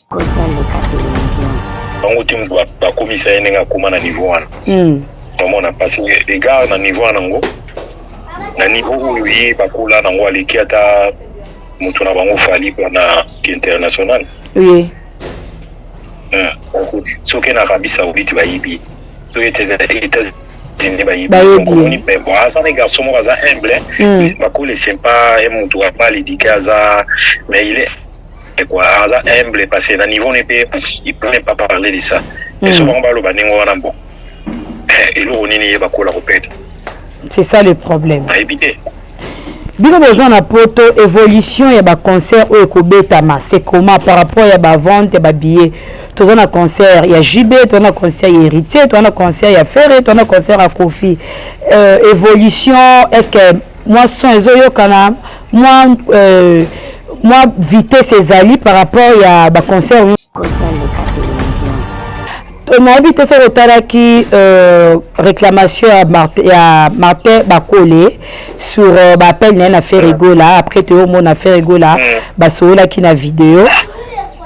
Kosa leka television. Bango te mutu bakomisa ye ndenge akoma na niveau wana. Omona parce que les gars na niveau wana ngo na niveau oyo ye bakola nango aleki ata moto na bango Fally quoi na international. Oui. Parce que soki na Arabie Saoudite bayebi soki États-Unis bayebi donc omoni mais bon aza na garçon moko aza humble bakole c'est pas un moto mal éduqué aza mais il est quoi aza humble parce que na niveau ne pe il peut même pas parler de ça et so bango baloba ndenge wana bon eloko nini ye bakola kopeta. C'est ça le problème. Nayebi te. Bino bozwa na poto évolution ya baconcert oyo ekobetama, c'est comment par rapport ya bavente ya babillet? Toza na concert ya JB, toza na concert ya Héritier, toza na concert ya Ferre, toza na concert ya Kofi. Évolution, est ce que mwa son ezoyokana, mwa vitesse ezali par rapport ya baconcert? Kosa leka télévision. Nayebi te soki otalaki réclamation ya Martin Bakole sur baappel na ye na Ferre Gola. Après toyomona Ferre Gola basololaki na video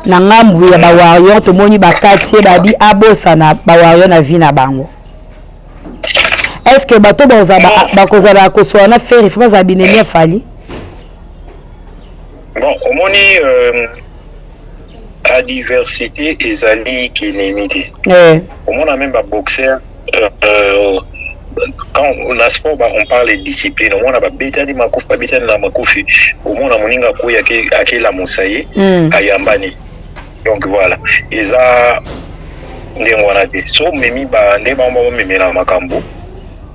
na ngambu ya bawarrior, tomoni bakati ye babi abosana bawarrior na vie na bango. Est ce que bato bakozala kosola na Ferre, faut bazala binemi ya Fally? Bon, omoni adversité ezali kinemi te. Omona même baboxer, quand na sport on parle de discipline, omona babetani makofi, babetani na makofi, omona moninga akoyi akelamusa ye, ayambani. Donc voilà, eza ndenge wana te. So omemi nde bango bamemela makambo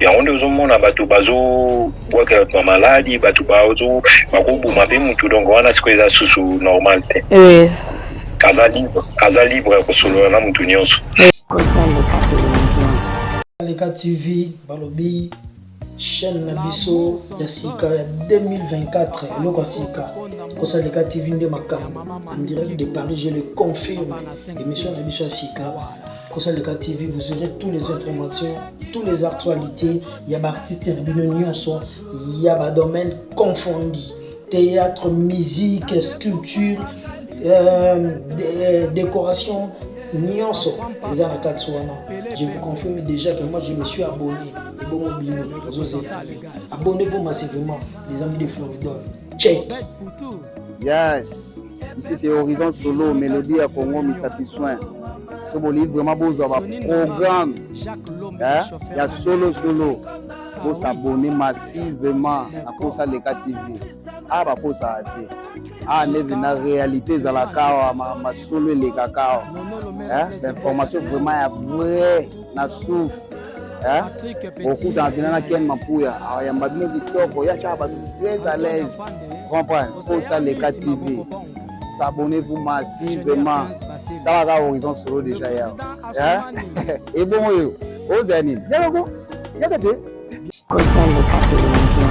yango nde ozomona bato bazobwakela bato bamaladi, bato bakoboma mpe mutu. Donc wana sikoyo eza susu normal te. Aza libre, aza libre ya kosolola na mutu nyonso. Kosa leka télévision. Leka TV, balobi chaîne na biso ya sika ya 2024, eloko ya sika, Kosa Leka TV nde makambo. En direct de Paris, je le confirme, émission na biso ya sika, Kosa Leka TV, vous aurez toutes les informations, toutes les actualités ya baartiste na bino nyonso ya badomaine confondi, théâtre, musique, sculpture, décoration, nyonso eza na kati wana. Je vous confirme déjà que moi, je me suis abonné. Ebongo bino ozozela? Abonnez-vous massivement, les amis de Floridol, check. Yes, ici c'est Horizon Solo, Mélodie à Congo, Misapi Soin. So bolingi vraiment bozwa baprogramme ya solo solo, bosabonner massivement na Kosa Leka TV. Awa bakosaka te, awa nde na réalité ezalaka awa, masolo elekaka awa, bainformation vraiment ya vrai na source. Okutana mpena na Ken Mapuya, ayamba bino kitoko, ya tiaka bato très à l'aise, comprendre. Kosa Leka TV, s'abonnez-vous massivement. Talaka Horizon Solo déjà yawa ebongo oyo ozala nini, yakako yaka te. Kosa leka télévision.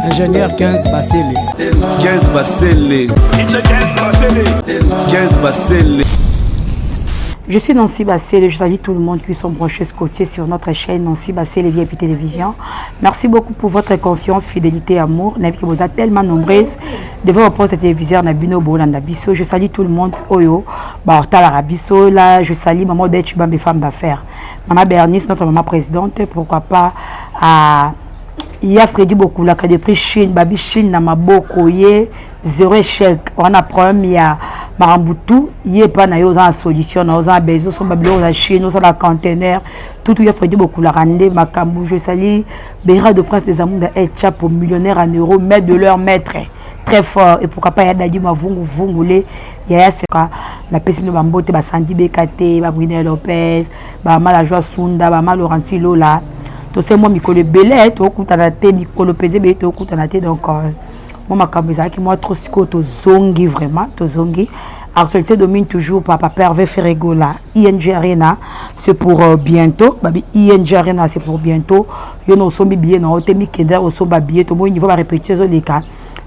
Ingénieur 15 Basele. 15 Basele. 15 Basele. Je suis Nancy Bassele, je salue tout le monde qui sont branchés, scotchés sur notre chaîne Nancy Bassele VIP Télévision. Merci beaucoup pour votre confiance, fidélité, amour. Vous êtes tellement nombreuses devant vos postes de téléviseur na bino bolanda biso. Je salue tout le monde. Oyo, ba biso là, je salue maman Detch Bambe, femme d'affaires. Maman Bernice, notre maman présidente, pourquoi pas à Ya Freddy Bokulaka depuis Chine, Babi Chine na maboko ye zéro échec. On a problème ya makambo tout ye pa na yo oza na solution na oza na besoin osomba biloko na Chine, osala conteneur tutu, ya Fredi Bokulaka nde makambo. Je salue Bera de Prince des Amours El Chapo, millionnaire en euros, maître de leur maître, très fort. Et pourquoi pas ya Dadi Mavungu Vungule, yaya Seka, napesi bino bambote, basandi beka te, babrine Lopez, bamama la Joie Sunda, bamama Laurenti Lola. Tose mwa mikolo ebele tokutana te, mikolo mpenza ebele tokutana te. Donc mwa makambo ezalaki mwa trop, sikoyo tozongi vraiment, tozongi. Actualité domine toujours par Papa Hervé Ferre Gola. ING Arena, c'est pour bientôt. Babi ING Arena, c'est pour bientôt. Yo no sombi billet na ote mikenda osomba billet to moi niveau ba répétition les cas.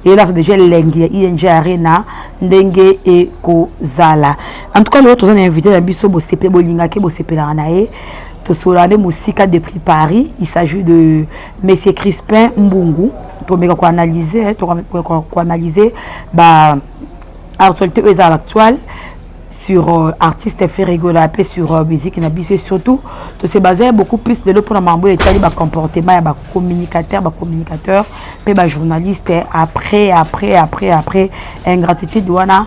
Eyelaka déjà elengi ya ING Arena ndenge ekozala. En tout cas lelo toza na invité na biso, bosepe bolingaki, bosepelaka na ye, tosolola nde mosika depuis Paris. Il s'agit de monsieur Crispin Mbungu. Tomeka koanalyse, koanalyse ba actualité oyo ezala actuelle sur artiste Ferre Gola pe sur musique na biso, et surtout to se baser beaucoup plus de l'eau pour na mambo etali ba comportement ya ba communicateur, ba communicateur pe ba journaliste après après après après ingratitude wana.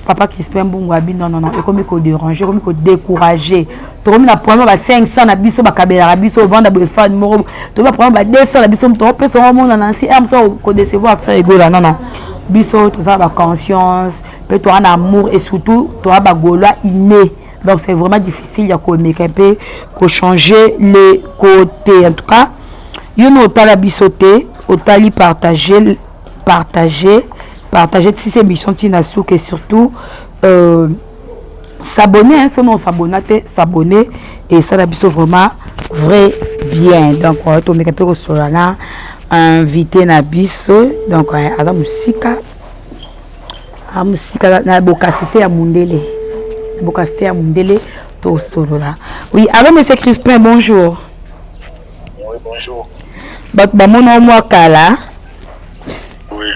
Papa Crispin Mbungu abi non, non, non, ekomi ko déranger, ekomi ko décourager. Tokomi na problème ba 500 na biso bakabelaka biso, ovanda boye fan moko, tokomi na problème ba 200 na biso, moto opesa ngo mona na nsi mosa ko décevoir Ferre Gola. Non, non, biso toza ba conscience mpe toza na amour et surtout toza bagaulois inné, donc c'est vraiment difficile ya komeka mpe kochanger les côtés. En tout cas yo na otala biso te, otali, partager, partager, partager si émission ntina suka et surtout s'abonner, hein, soki os'abonner te, s'abonner et esala biso vraiment vrai bien. Donc tomeka mpe kosolola na invité na biso. Donc aza mosika, aza mosika na bokasi te ya mundele, na bokasi te ya mundele, tosolola. Oui, allo, monsieur Crispin, bonjour. Oui, bonjour. Bato bamona mwa kala. Oui.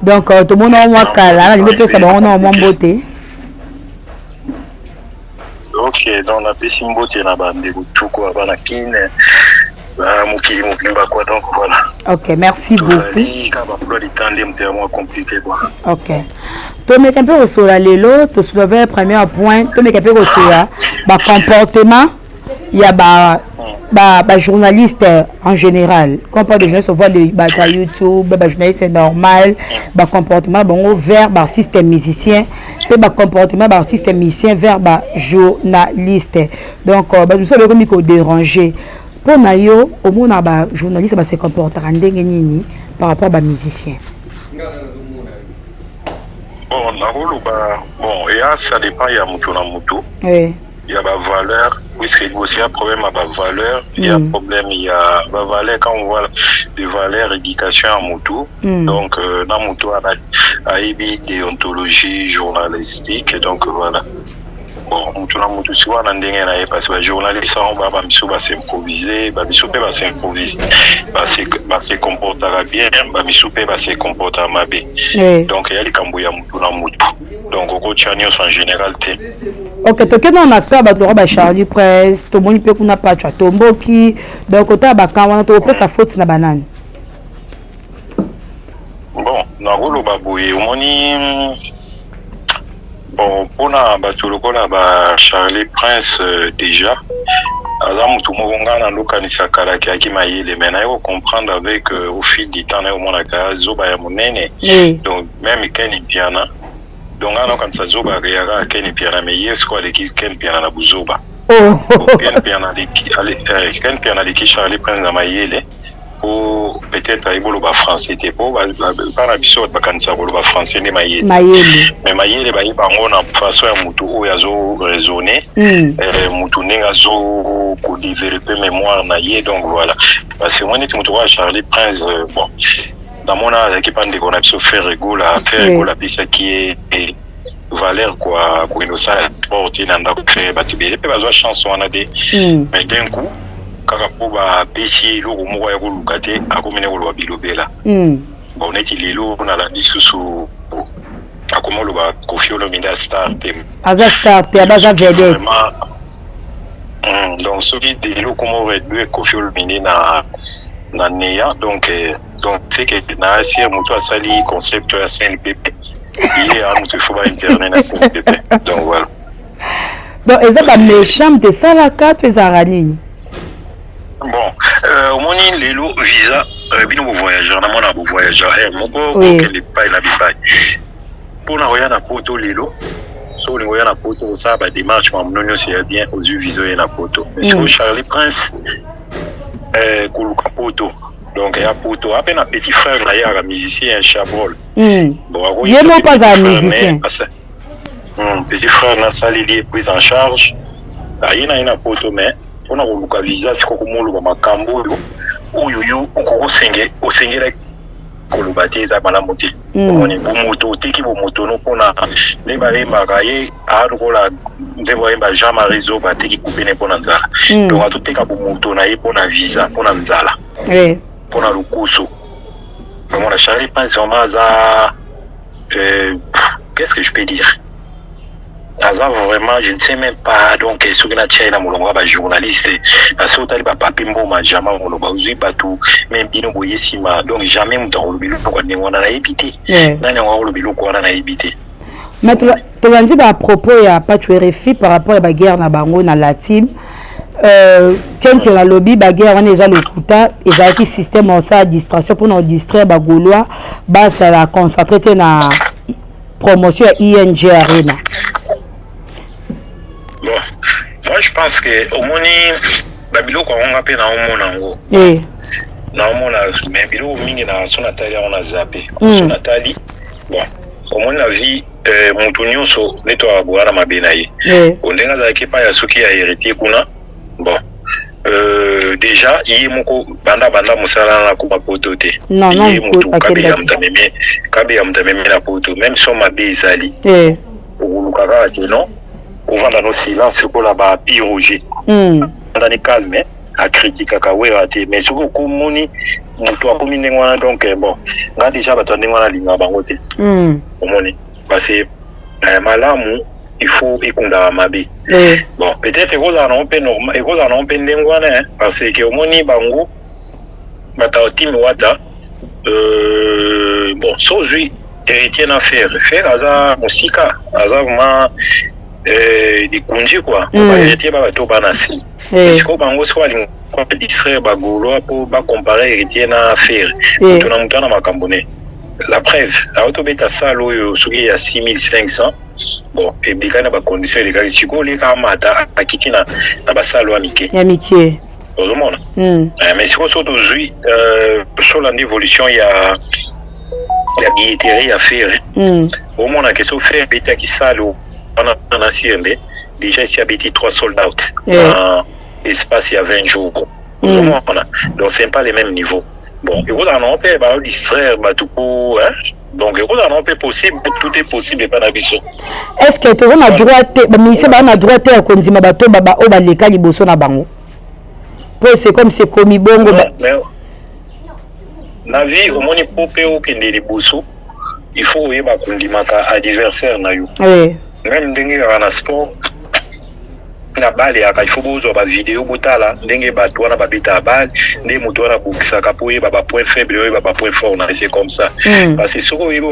Donc tomona mwa kala, nalingi opesa bango na mwa mbote. Ok, donc napesi mbote na bandeko tuku bana Kine, mokili mobimba quoi, donc voilà. Ok, merci beaucoup. Tozali kaka baemploi du temps nde moto ya mwa compliqué quoi. Ok, tomeka mpe kosolola lelo, tosoulever premier point, tomeka mpe kosolola bacomportement ya ba journaliste en général. Quand on parle de journaliste, on voit les bato ya YouTube, bajournaliste normal, bacomportement bango vers baartiste musicien mpe bacomportement baartiste musicien vers bajournaliste. Donc bato mosusu bakomi kodéranger. Mpo na yo, omona bajournaliste base comportaka ndenge nini par rapport bamusicien? Bon, nakoloba, bon, eya, ça dépend ya moto na moto. Ya bavaleur, puisque liboso ya problème ya bavaleur, ya problème ya bavaleur, quand on voit des valeurs, éducation ya motu. Donc na motu wana ayebi déontologie journalistique, donc voilà. Bon, motu na motu sikoyo na ndenge na ye, parce que bajournaliste yango baa bamisu bas'improvise, bamisu mpe bas'improvise, base comportaka bien, bamisu mpe base comportaka mabe. Donc eya likambo ya motu na motu, donc okotia nyonso en général te. Ok, tokende na ka bato lokola bacharlie Prince, tomoni mpe kuna Pacho atomboki. Donc otala baka wana, tokopesa faute na banani? Bon, nakoloba boye, omoni, bon, mpona bato lokola ba Charlie Prince, déjà aza motu moko ngai nalokanisa kalaki aki mayele, mais naye kocomprendre avec au fil du temps, naye komonaka zoba ya monene. Donc même Ken Piana, donc ngai nakokanisa zoba yaka Ken Piana, mais ye sikoyo aleki Ken Piana na buzoba. Ken Piana aleki Charlie Prince na mayele po peut-être ayebi koloba français te, po bana biso bato bakanisa koloba français nde mayele. Mayele. Mais mayele bayeba yango na façon ya motu oyo azo raisonner, motu ndenge azo kodévelopper mémoire na ye. Donc voilà, parce que moi neti motu oyo Charlie Prince, bon, namona azalaki mpa ndeko na biso Ferre Gola. Ferre Gola apesaki ye valeur kwa kokende kosala sport te na ndako. Fe bato ebele mpe bazwa chance wana te, mais d'un coup kaka mpo bapesi ye eloko moko ya koluka te, akomi ne koloba bilobela. Bon, neti lelo nalandi susu akoma oloba Koffi Olomide star te. Aza star te, abaza vedette. Donc soki lelo okoma réduire Koffi Olomide na neya, donc c'est que na asier moto asali concept ya CNPP, ye a moto, il faut bainterner na CNPP. Donc voilà. Donc eza baméchant moto esalaka to ezalaka nini? Bon, omoni lelo visa, bino bovoyageur, namona bovoyageur moko bokende bipai na bipai mpona koya na Poto. Lelo so olingi oya na Poto, osala badémarche, mamono nyonso ya bien, ozwi visa, oye na Poto. Sikoyo Charlie Prince, koluka Poto, donc ya Poto ape na petit frère na ye aka musicien Chabrol. Bon, ye moko azala musicien. Petit frère nasaleli ye prise en charge, aye na ye na Poto, mais mpona koluka visa sikoyo komoloba makambo oyo yo okoki osengelaki. Koloba te, eza malamu te. Omoni bomoto, oteki bomoto no mpona nde bayembaka ye aa lokola nzembo ayemba Jean Marie Zoba, ateki kupene mpona nzala. Donc atoteka bomoto na ye mpona visa, mpona nzala, mpona lokoso. Omona Charlie Prince vraiment aza qu'est-ce que je peux dire, aza vraiment, je ne sais même pas. Donc soki natia ye na molongo ya bajournaliste, parce otali bapapi mboma, jamais koloba ozwi bato même bino boye nsima. Donc jamais moto akoloba eloko ya ndenge wana, nayebi te nani yango akoloba eloko wana, nayebi te. Mais tolandi bapropos ya Pacho RFI par rapport ya baguerre na bango na la team kenke. Nalobi baguerre wana eza lokuta, ezalaki système osala distraction mpona odistraire bagaulois, basala concentré te na promotion ya ING Arena. Bon, moi je pense que omoni babiloko yango, nga mpe naomona yango, naomona, mais biloko mingi na so natali yango na zape. So natali, bon, omoni na vie, motu nyonso nde to akoya na mabe na ye. Ndenge azalaki epai ya soki ya Héritier kuna, bon, déjà ye moko banda mosala na akoma poto te. Ye motu kabeya moto amemi, kabeya moto amemi na poto. Même so mabe ezali, okoluka kaka te non, ovanda no silence lokola ba Pi Roger. Andani calme, akritikaka Wera te. Mais soki okomoni moto akomi ndenge wana, donc bon, nga déjà bato ya ndenge wana alingaka bango te. Omoni, parce que malamu il faut ekundaka mabe. Bon, peut-être ekozala nango mpe normal, ekozala nango mpe ndenge wana, parce que omoni bango bato ya team Wata. Bon, so ozwi Héritier na Ferre, Ferre aza mosika, aza vraiment likunji quoi. Bahéritier ba bato bana si sikoyo bango sikoyo balinga badistraire bagaulois mpo bacompare Héritier na Ferre. Moto na moto ana makambo ne. La preuve, aotobeta salle oyo soki ya 6500, bon, ebikaki na bacondition elekaki. Sikoyo oleka amata, akiti na basale ya mike. Ya mike. Ozomona. Mais sikoyo so tozwi solanda évolution ya billetterie ya Ferre, omona ke so Ferre abetaki salle wana na sirnde, déjà esi abeti 3 sold out na espace ya 20 jours. Ozomona, donc c'est pas le même niveau. Bon, ekozala nango mpe baodistraire bato po, donc ekozala nango mpe possible, tout est possible epa na biso. Est ce que toza na droit te, bamusicien baa na droit te ya kondima bato oyo baleka liboso na bango, po c'est comme c'est komi bongo? Na vie, omoni, po mpe okende liboso, il faut oyeba kondimaka adversaire na yo. Même ndenge kaka na sport, na bale yaka, il faut bozwa bavideo, botala ndenge bato wana babetaka bale, nde moto wana abongisaka mpo oyeba bapoint faible, oyeba bapoint fort na. C'est comme ça, parce que soki oyebi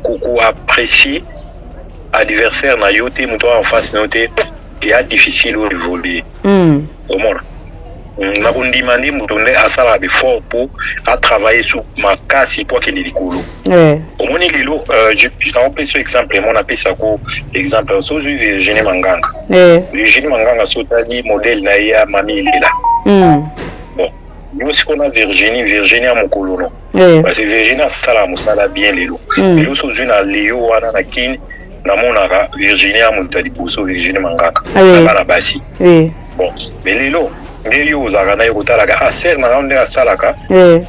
koapprécier adversaire na yo te, moto wana en face na yo te, eya difficile oyo évoluer. Omona, na kondima nde moto nde asalaka befort mpo atravaille su makasi mpo akende likolo. Omoni lelo, nakopesa exemple mo, napesako exemple. So ozwi Virginie Manganga, Virginie Manganga, so otali modèle na ye ya Mami Elela, bon, yo sikoyo na Virginie, Virginie ya mokolo no, parce que Virginie asalaka mosala bien lelo. Lelo so ozwi na leo wana na Kini, namonaka Virginie ya moto ya liboso, Virginie Manganga na bana basi. Bon, mais lelo nde yo ozalaka na ye kotalaka, ah, sere na nga ndenge asalaka,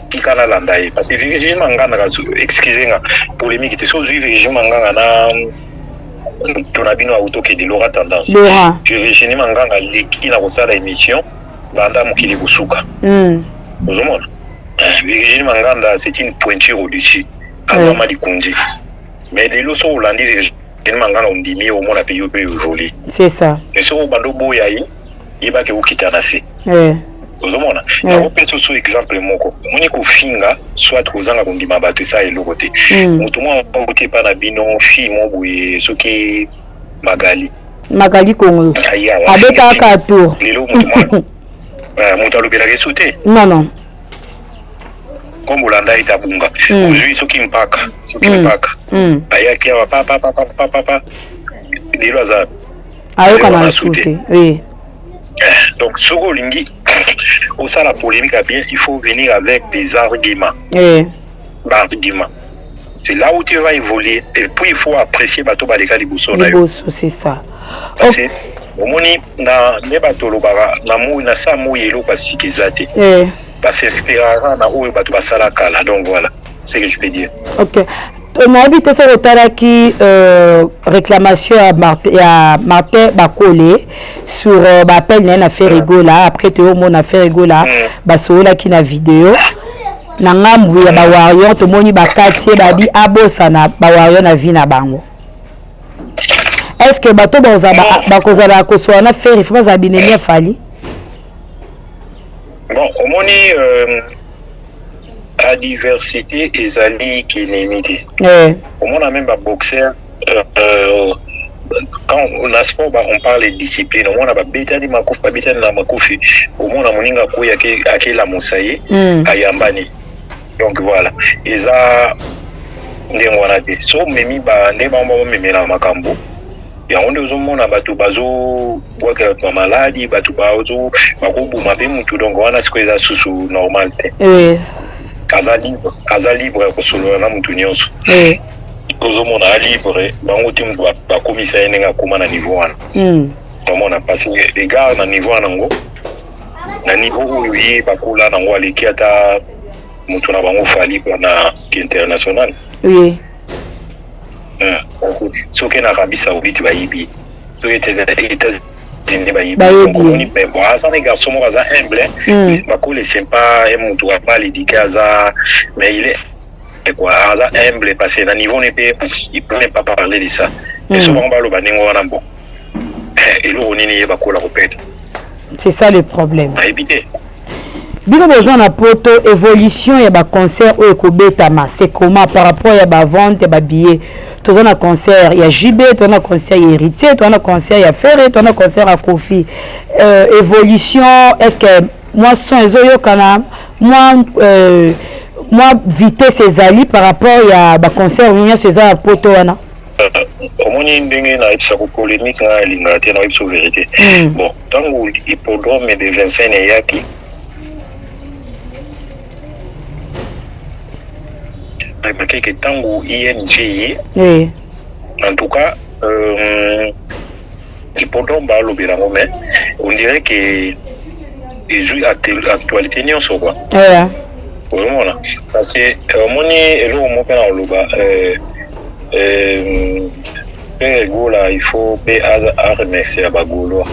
tika nalanda ye, parce que Virginie Manganga, excuse nga, polémique te, so ozwi Virginie Manganga na to na bino autokende Laura Tendance, Virginie Manganga aleki na kosala émission banda mokili kosuka. Ozomona, Virginie Manganda, c'est une pointure au-dessus, azama likundi. Mais lelo so olandi Virginie Manganda, ondimi, omona mpe yo mpe évolue. C'est ça. Mais soki obanda oboya ye, yebaki okita na se. Ozomona, nakopesa oso exemple moko. Omoni, kofinga soit kozanga kondima bato esala eloko te. Moto moko auti epa na bino, fille mo boye, soki Magali. Magali Kongo abetaka tour. Lelo moto alobelaka esu te. Non, non. Kombo olanda ete abunga. Ozwi soki mpaka, soki mpaka ayaki awa, papapapapapa, lelo aza ayoka na su te, oui. Donc soki olingi osala polémique à bien, il faut venir avec des arguments. Baargument, c'est là où tu vas évoluer. Et puis il faut apprécier bato baleka liboso na yo. Liboso, c'est ça. Parce que omoni na nde bato olobaka na moi na sa moi, eloko ya sika eza te. Basinspiraka na oyo bato basala kala. Donc voilà. ce que je peux dire. Ok, nayebi te soki otalaki réclamation ya Martin Bakole sur baappel na ye na Ferre Gola. Après toyomona Ferre Gola basololaki na video na ngambu ya bawarrior. Tomoni bakati ye, babi abosana bawarrior na vie na bango. Est ce que bato bakozala kosola na Ferre, faut bazala binemi ya Fally? Bon, omoni, adversité ezali kinemi te. Omona même baboxer, quand na sport on parle de discipline, omona babetani makofi, babetani na makofi, omona moninga akwei, akelamusa ye, ayambani. Donc voilà, eza ndenge wana te. So omemi nde bango bamemela makambo yango nde ozomona bato bazobwakela bato bamaladi, bato bazo bakoboma mpe mutu. Donc wana sikoyo eza susu normal te. Aza libre, aza libre ya kosolola na mutu nyonso. Ozomona alibre bango te, mutu bakomisa ye ndenge akóma na niveau wana. Omona, parce que les gars na niveau wana yango, na niveau oyo ye bakola nango, aleki ata moto na bango Fally kwa na international. Soki na Arabie Saoudite bayibi, soki États-Unis bayibi. Bayebi. Mais bon, aza ne garçon moko aza humble. Bakole, c'est pas ye moto mal éduqué aza, mais il est quoi, aza humble, parce que na niveau ne mpe il peut même pas parler de ça. Et so bango baloba ndenge wana, bon, eloko nini ye bakola kopeta? C'est ça le problème. Nayebi te. Bino bozwa na Poto, évolution ya baconcert oyo ekobetama, c'est comment par rapport ya bavente ya babillet? Toza na concert ya JB, toza na concert ya Héritier, toza na concert ya Ferre, toza na concert ya Kofi. Évolution, est ce que mwa son ezoyokana, mwa vitesse ezali par rapport ya baconcert nyonso eza ya Poto wana? Omoni ndenge nayebisaka, polémique ngai alingaka te, nayebisa vérité. Bon, ntango hippodrome de Vincennes eyaki, remarqué ntango ING ye, en tout cas, hippodrome balobela yango, mais on dirait que ezwi actualité nyonso quoi. Ozomona, parce que omoni eloko moko na koloba, Ferre Gola, il faut mpe aremercier bagaulois,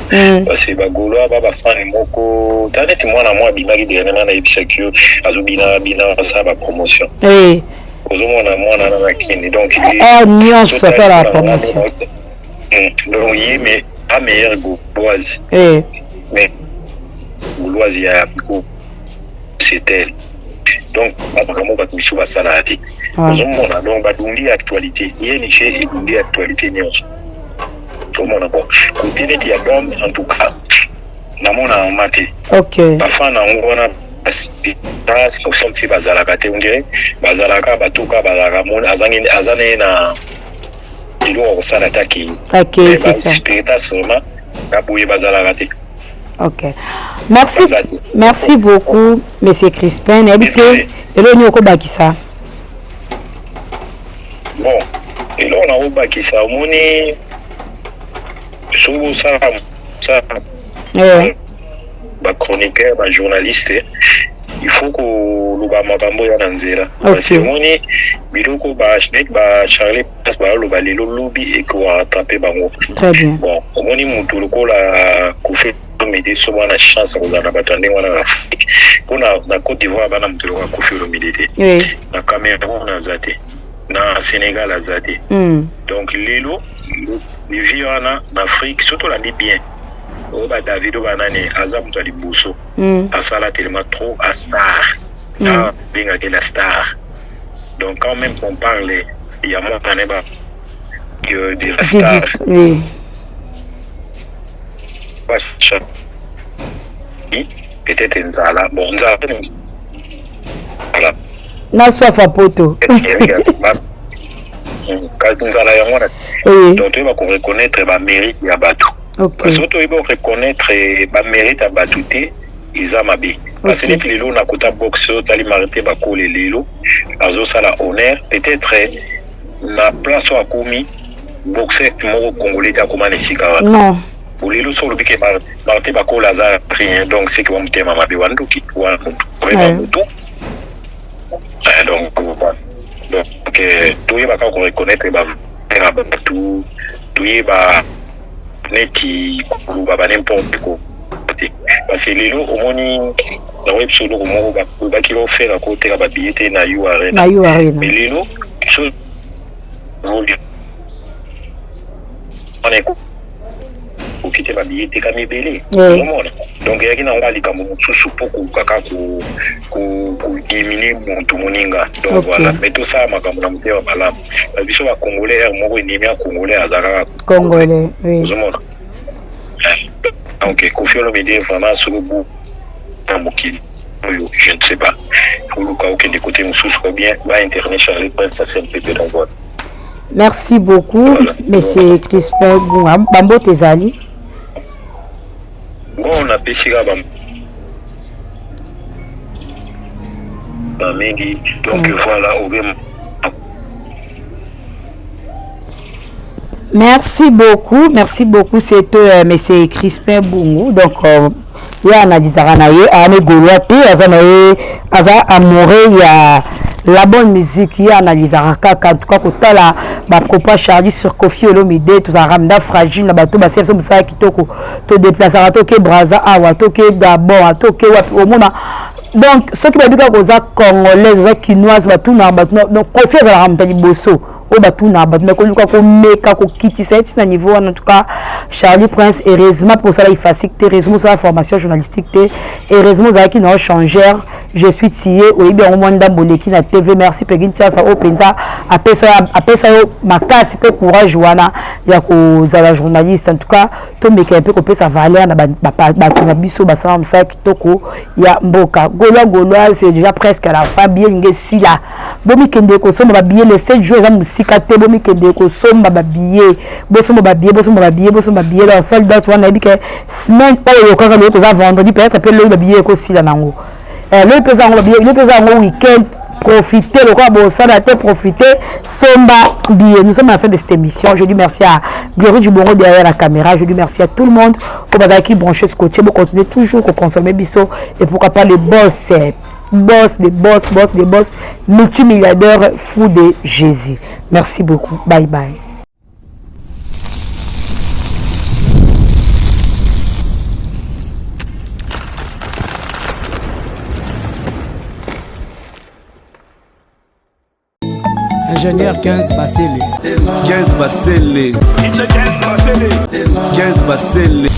parce que bagaulois bafani moko ta neti mwana mwa abimaki dernièrement, nayebisaki yo, azobina bina, asala bapromotion. Ozomona mwana na nakini, donc Heure nyonso asalaka promotion. Donc ye mais a meilleure gauloise, mais gauloise ya biko, c'est elle. Donc makambo bato misusu basalaka te. Ozomona, donc badungi actualité, ye niche edungi actualité nyonso. Omona, bon, côté neti ya dome, en tout cas namona yango te. Bafana yango wana osanti bazalaka te, ondire bazalaka batuka, bazalaka azangi aza neye na eloko ya kosala te, akei. Akei, c'est ça. Spiritas vraiment baboye bazalaka te. Ok, merci, merci beaucoup, monsieur Crispin. Nayebi te eloko nini okobakisa. Bon, eloko nakobakisa, omoni, soki bosala mosala, bachroniqueur, bajournaliste, il faut koloba makambo ya na nzela, parce que omoni biloko neti bacharlie Place baloba lelo, lobi ekorattraper bango. Très bien. Bon, omoni motu lokola Koffi Olomide, so bana chance kozala na bato ya ndenge wana na Afrique, mpona na Côte d'Ivoire bana moto lokola Koffi Olomide te, na Cameroun aza te, na Sénégal aza te. Donc lelo livi wana na Afrique, soki olandi bien, oyo badavid oyo banani, aza moto ya liboso asala tellement trop a star, abengaki la star. Donc quand même on parle ya mwana ne ba de la star, peut-être nzala, bon, nzala. Na swafa Poto. Nzala yango wana. Donc toyeba koreconnaître bamérite ya bato, parce que toyeba koreconnaître bamérite ya bato te, eza mabe. Parce que neti lelo na kota boxe, otali Martin Bakole, lelo azosala honneur, peut-être na place oyo akomi, boxer moko congolais te akoma na esika wana. Non. Lelo so olobi ke Martin Bakole aza rien, donc c'est que wa motema mabe, wa ndoki, wa vraiment motu. Donc voilà. Donc euh, toyeba kaka koreconnaitre ba bato, toyeba neti koloba ba n'importe quoi te, parce que lelo omoni nakoyebi biso eloko moko balobaki ofela koteka babillet te na U Arena, na U Arena. Mais lelo so wana ekoki te, babillet etekami ebele, omona. Donc eyaki nango likambo mosusu mpo koluka kaka kodiminuer moto moninga. Donc voilà, mais tosala makambo na motema malamu. Biso bacongolais, heure moko ennemi ya congolais aza kaka congolais, oui. Ozomona, donc Koffi Olomide vraiment, soki bu na mokili oyo, je ne sais pas, oluka okende côté mosusu ou bien bainterner Charlie Prince na CNPP. Donc voilà. Merci beaucoup, voilà. Monsieur Crispin Bunga, bambote ezali. Bon, napesi kaka mingi. Donc voilà, obe. Merci beaucoup, merci beaucoup. C'est monsieur Crispin Bungu. Donc, ye analysaka na ye, ayami gaulois te, aza na ye, aza amoureux ya la bonne musique. Ye analysaka kaka. En tout cas, kotala bapropos Charlie sur Koffi Olomide, tozalaka mda fragile na bato basala biso mosala kitoko. Todeplasaka, toke Braza awa, toke Gabon, toke wapi, omona. Donc soki bayebi kaka oza congolaise, oza kinoise, batunaka bato. Donc Koffi azalaka moto ya liboso oyo batunaka bato, mais koluka komeka kokitisa ye ntina niveau wana, en tout cas Charlie Prince, heureusement mpo osala IFASIC te, heureusement osala formation journalistique te, heureusement ozalaki na changeur je suis tie, oyebi yango mwa ndambo oleki na TV. Merci Pegi Ntiasa oyo mpenza apesa yo makasi mpe courage wana ya kozala journaliste. En tout cas, tomeka mpe kopesa valeur na bato na biso basala mosala kitoko ya mboka. Gaulois, gaulois, c'est déjà presque à la fin. Billet elingi esila, bomikende kosomba babillet. Le 7 juin eza mosika te, bomikende kosomba babillet, bosomba babillet, bosomba babillet, bosomba babillet. Donc sold out wana, nayebi ke semaine oyo kaka, loyo toza vendredi, peut-être mpe loyi babillet ekosila nango. Loyi mpe eza yango babillet, loyi mpe eza yango weekend. Profitez, lokola bosala te, profitez, somba billet. Nous sommes à la fin de cette émission. Je dis merci à Glory du Bongo derrière la caméra. Je dis merci à tout le monde oyo bazalaki branché, scotché. Bocontinue toujours koconsommer biso et pourquoi pas le boss, boss de boss, boss de boss, multimilliardaire fou de Jésus. Merci beaucoup, bye bye. Ingénieur 15 Basele. 15 Basele. 15 Basele.